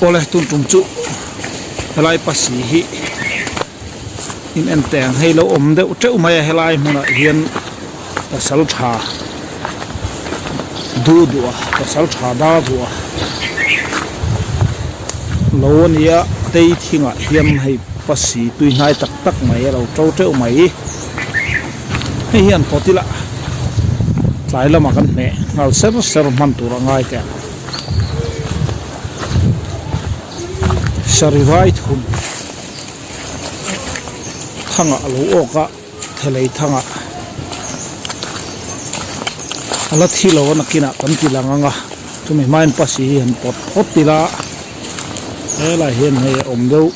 Awle tun tum chu helai pasi hi in en teh ang hei lo awm deuh teuh mai a helai hmunah hian pasal tha duh duh a pasal tha dar duh a lo a nia tei thingah hian hei pasi tui hnai tak tak mai a lo to teuh mai. Hei hian pawt ila tlai lamah kan hmeh nghal ser ser hman tur a ngai teh ang. Sarivai thun thangah a lo awk a thelei thangah a la thi lo a nakinah kan ti lang ang a chumi hmain pasi hi han pawt phawt ila helai hian hei a awm deuh.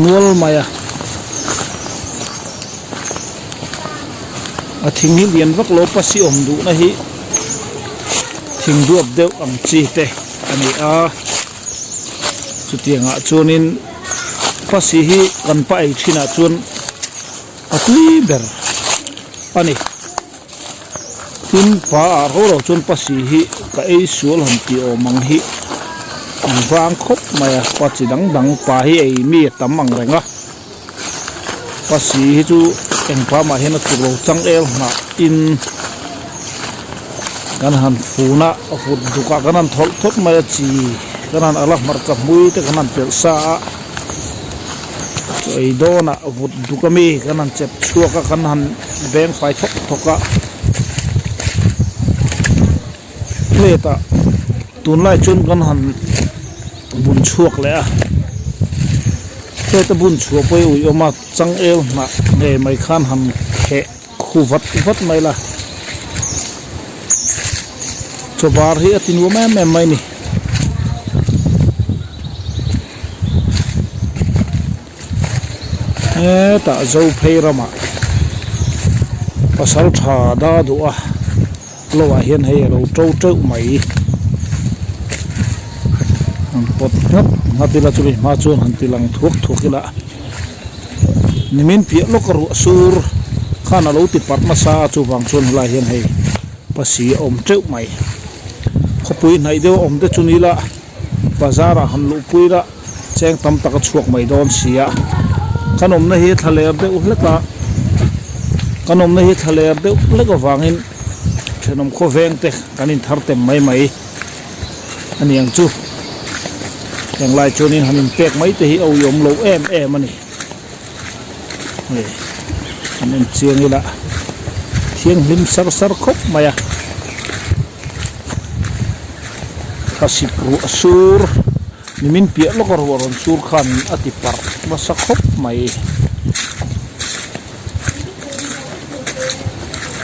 Nual mai a a thing hi lian vak lo pasi awm duhna hi thing duap deuh ang chi te a ni a chutiangah chuanin pasi hi kan pa ei thinah chuan a tui ber a ni tin pa ah ho lo chuan pasi hi ka ei sual han tih awm ang hi an vang khawp mai a pa chi dang dang pa hi ei mi a tam ang reng a pasi hi chu eng pa mah hian a tluk lo chang el hnah in kan han fun a a vut duk ah kan han thawlh thawt mai a chi kan han al a hmarcha hmui te kan han pelh sa a. Chaw ei dawnah vut duk ami kan han chep chhuak a kan han beng fai thawk thawk a plate ah tunlai chuan kan han bun chhuak leh a plate a bun chhuah pawh hi a ui awm a changel hnah ngei mai khan han kheh khu vat vat mai la chaw bar hi a ti nuam em em mai a ni. Hetah Zophei ramah pasal tha da duh a lo ah hian hei a lo to teuh mai han pawt nghat nghat ila chumi hma chuan han ti lang thuak thuak ila nimin piah lawk a ruah sur khan a lo ti parh nasa a chuvang chuan helai hian hei pasi a awm teuh mai khawpui hnaih deuh a awm te chu ni ila. Bazar ah han luhpui la cheng tam tak a chhuak mai dawn si a kan awmna hi thla ler deuh hlek a kan awmna hi thla ler deuh hlek avangin thenawm khawveng te kan inthar tem mai mai a ni ang chu englai chuanin han inpek mai te hi a uiawm lo em em a ni hei an en chiang ila thianghlim sar sar khawp mai a. Thlasik ruah sur nimin piah lawka ruah rawn sur khan a ti parh nasa khawp mai.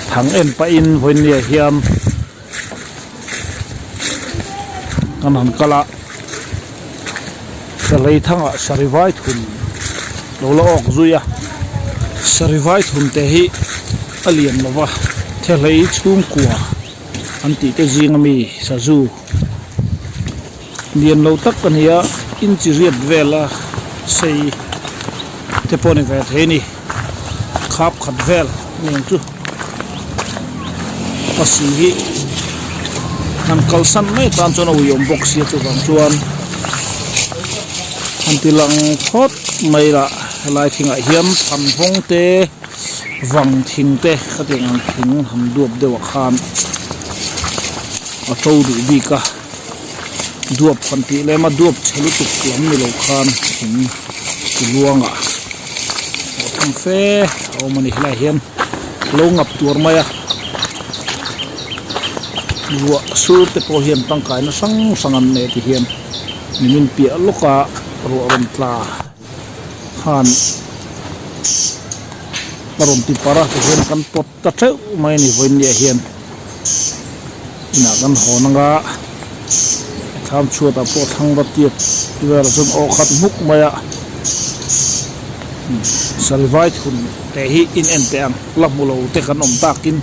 Thang en pahin vawinia hian kan han kal a, Sarei thangah Sarivai thun lo la awk zui a, Sarivai thun te hi a lian lova Thehlei chhungkua. An tih te zing ami sazu lian lo tak a ni a inchi riat vela sei te pawh a ni ve thei a ni khap khat vel a ni ang chu pasi hi han kalsan mai atan chuan a uiawm bawk sia chuvang chuan han ti lang phawt mai lah helai thingah hian thanvawng te. Vang thing te khatiang ang thing han duap deuh ah khan a to duh bik a duap han tih lem a duap chhe lutuk lam ni lo khan thing ti luang ah a thang fe a awm a ni helaiah hian lo ngap tur mai a ruah sur te pawh hian tangkaina hrang hrang an nei ti hian nimin piah lawk a ruah rawn tla. Khan a rawn ti parh a tihian kan pawt ta teuh mai a ni vawiinniah hian inah kan hawn anga thlam chhuatah pawh thlang va tiat velah chuan aw khat hmuk mai a salivai thun te hi in en teh ang la hmu lo te kan awm takin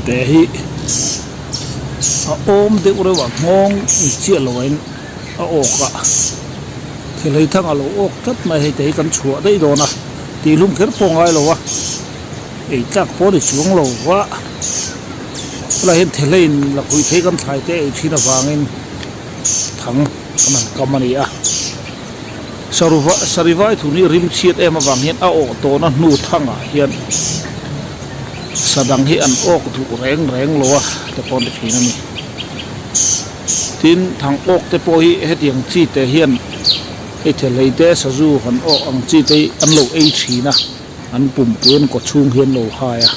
tih hi a awm deuh reuh a nghawng ni chiah lo in. A awk a thil hei thang a lo awk tlat mai hei te hi kan chhuah daih dawn a tih hlum kher pawh a ngai lo a ei tlak pawh a ni chuang lo va Helaiah hian thehleiin lakhuih thei kan thlai te ei thin avangin thang an han kam a ni a. Saruva sarivai thun hi rim chhiat em avang hian a awh tawhna hnu thangah hian sa dang hi an awk duh reng reng lo a te pawh an ti thin a ni. Tin, thang awk te pawh hi hetiang chi te hian hei thehlei te sazu han awk ang chi te hi an lo ei thin a, an pumpui an kaw chhung hi an lo hai a.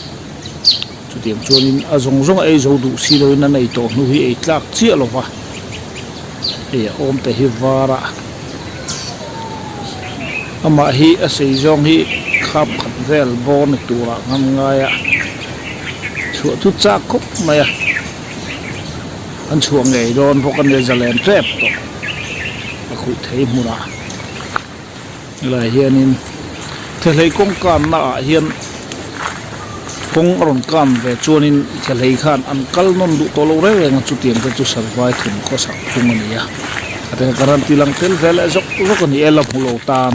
Chutiang chuanin a zawng zawng a ei zo duh si loin an ei tawh hnu hi ei tlak chiah lo va, hei a awm te hi var a, amah hi a sei zawng hi khap khat vel bawr ni turah kan ngai a, chhuah chu chak khawp mai a, an chhuah ngei dawn bawk a nia zalen tep tawh a khuh thei hmunah. Helaiah hianin thehlei kawng kanna ah hian kawng a rawn kan ve chuanin thehlei khan an kal nawn duh tawh lo reng reng a chutiang te chu sarvai thun khawsak phung a ni a a then ka rawn ti lang tel ve leh zawk zawk a ni e la hmu lo tan.